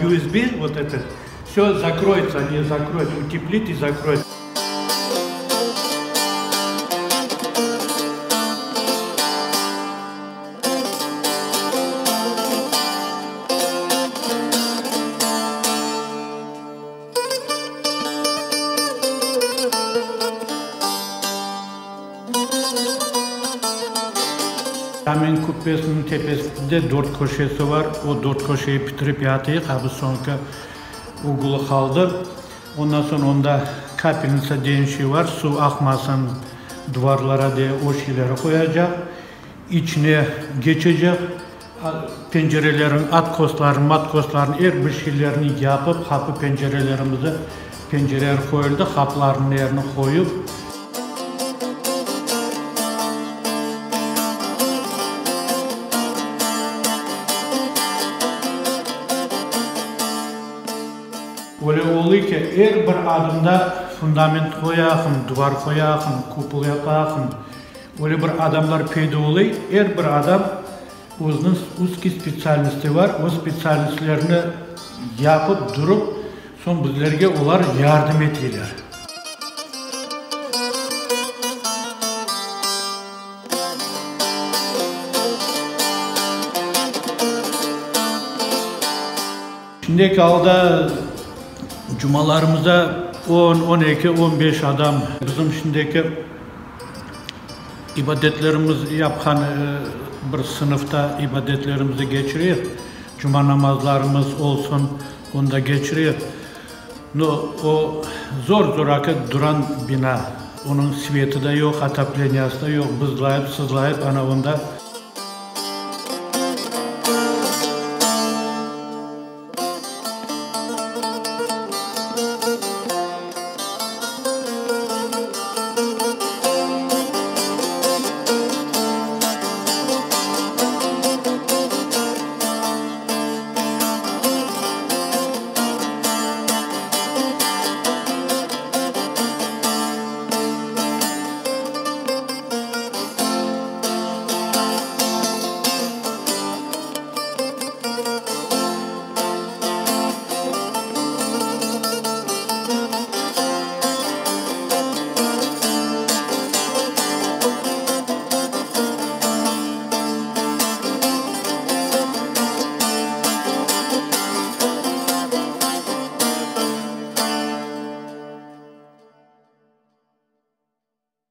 USB, vot eto, vse zakroyetsâ, oni zakroyut, uteplit i zakroyut. Caminiñ kubbesiniñ tepesinde dört köşesi bar. O dört köşeyi bitirip yatıyıq, a bu soñki ugulı qaldı. Ondan soñ onda kapelnitsa degen şey bar, suv aqmasın duvarlara diye o şeyleri qoyacaq. İçine geçecek, pencereleriñ atkosların, matkosların, er bir şeylerini yapıp, qapı pencerelerimizi, pencereler qoyuldı, qapılarnıñ erini qoyup. Öyle oldı ki, er bir adımda fundament qoyaqım, duvar qoyaqım, kupol yapaqım. Öyle bir adamlar peyda olay, er bir adam özüniñ uzkiy spetsialnosti bar, o spetsialnostlerini yapıp durup, soñ bizlerge olar yardım eteyler. Şimdiki alda cumalarımızda on, 12, 15 adam bizim şimdiki ibadetlerimiz yapqan bir sınıfta ibadetlerimizni keçireyik. Cuma namazlarımız olsun, onda keçireyik. No, o zor-zoraki duran bina, onıñ sveti da yoq, otopleniyası da yoq, bızlayıp, sızlayıp, ana onda.